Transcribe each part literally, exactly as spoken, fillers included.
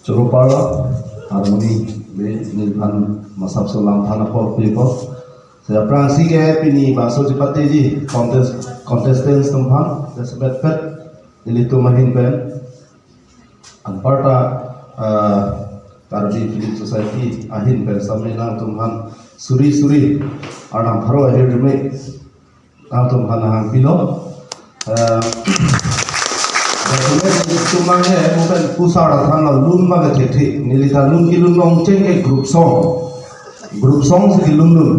Choro parlo, harmoni be neliphan masap so lam than apor piko. Saya prangsi ke pini bangso chepate di contest, contestants atum aphan, ya sepet pet, nelitum ahin pen. Anparta, ah, Karbi Film Society ahin pen sami nangtum aphan suri suri, Arnam pharo ahirjume nangtum aphan nang pilo. Eh, document tumang he, bukan pusar datang lo, lun bang thekthe. Neli ta lun kelun longcheng ke group song. Group song si kelun lun.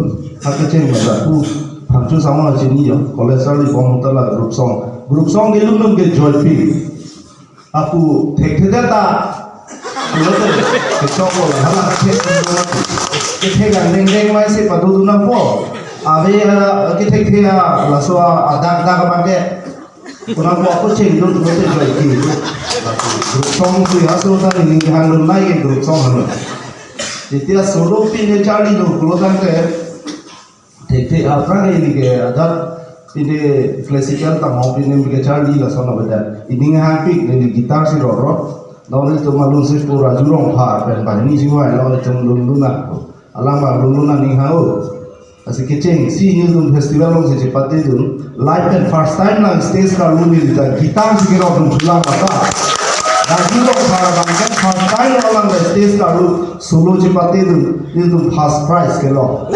Hake cheng bang pu phangcho sama chini yo. College early bom ta la group song. Group song kelun lun ke Joypik. Apu thekthe ta. Pulote, kechok lo, hala kethek lo. Kethek ang deng deng mai si padu dunang po. Ave, ah, kethekthe, ah, laso, ah, adak dak abang ke. Kunang po ako cheng lo, pulote Joypik. Group song tu ya, so ta ni hang lo nai ke group song hang lo. Jetia solo pine charli lo, pulo tangte. Thekthe aphrang ini ke adat pine classical tangho pine ke charli lason abeda. Ini hangpik, ini guitar si rot rot. Non itu malun si pura jurong pha pen banghini si wai, non itu lun lun na. Alang ba lun lun na ning hao. Asi kecheng si nelitum festival along si chepate dun. Live pen first time nang stage karlu neli ta guitar si kerot dun chulang mata. Raju lo khar bang kan first time lo lang stage karlu solo chepate dun, nelitum first prize kelo.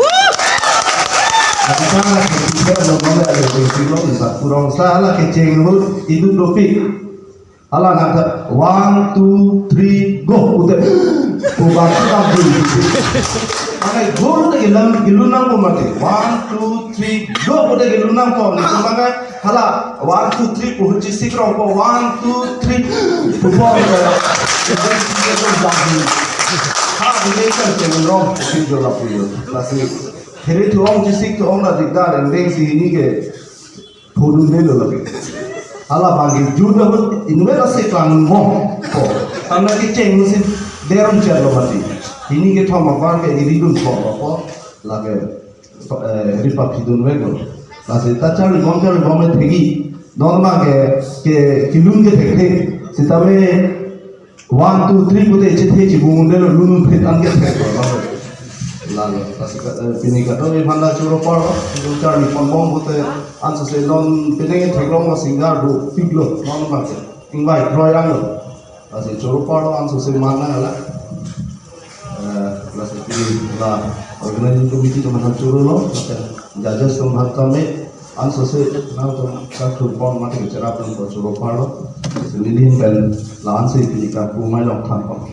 Ati kan la kecheng lo, lo, lo, lo, lo, lo, lo, kurang sa la kecheng lo, itu topik. Hala nang ta, one, two, three, go, pute. Puba tu tam dun. Ane go pute kelam, kelun nang po mati. One, two, three, go, pute kelun nang po. Nang maka, hala, one, two, three, pu huchi sik rong po, one, two, three, pu po. Ha, ini kan cengin rong, pu jo lapu yo. Lasi, heri tu ong chisik tu ong la dikdar, endeng si ini ke, pudun de lo lagi. Hala bang ke jun na hut, inwe la si klang mo. Po, tamna kecheng si deron cher lo mati. Ini kethom abang ke iri dun po, po, lagi. Eh, ripa phidun vek lo. Lasi ta charli bom charli bom me thegi. Non ma ke, ke kelun ke thekthe. Sitame one, two, three pute chethe chibung de lo lun phet an ke thek lo. Lalo, lasi ka, eh, pini kadokave aphan ta choro parlo, charli pon bom pute anso se non pine theklong ma singer dopik lo, non ma ke. Invite roi lang lo. Lasi choro parlo anso se man nang ala. Eh, lasi pini la organizing committee atum aphan choro lo, lasi judges atum aphan tame, anso se nangtum kathur pon mati ke cherap nang choro parlo. Lasi neli ahin pen la-an si pini kapu mai long than pon.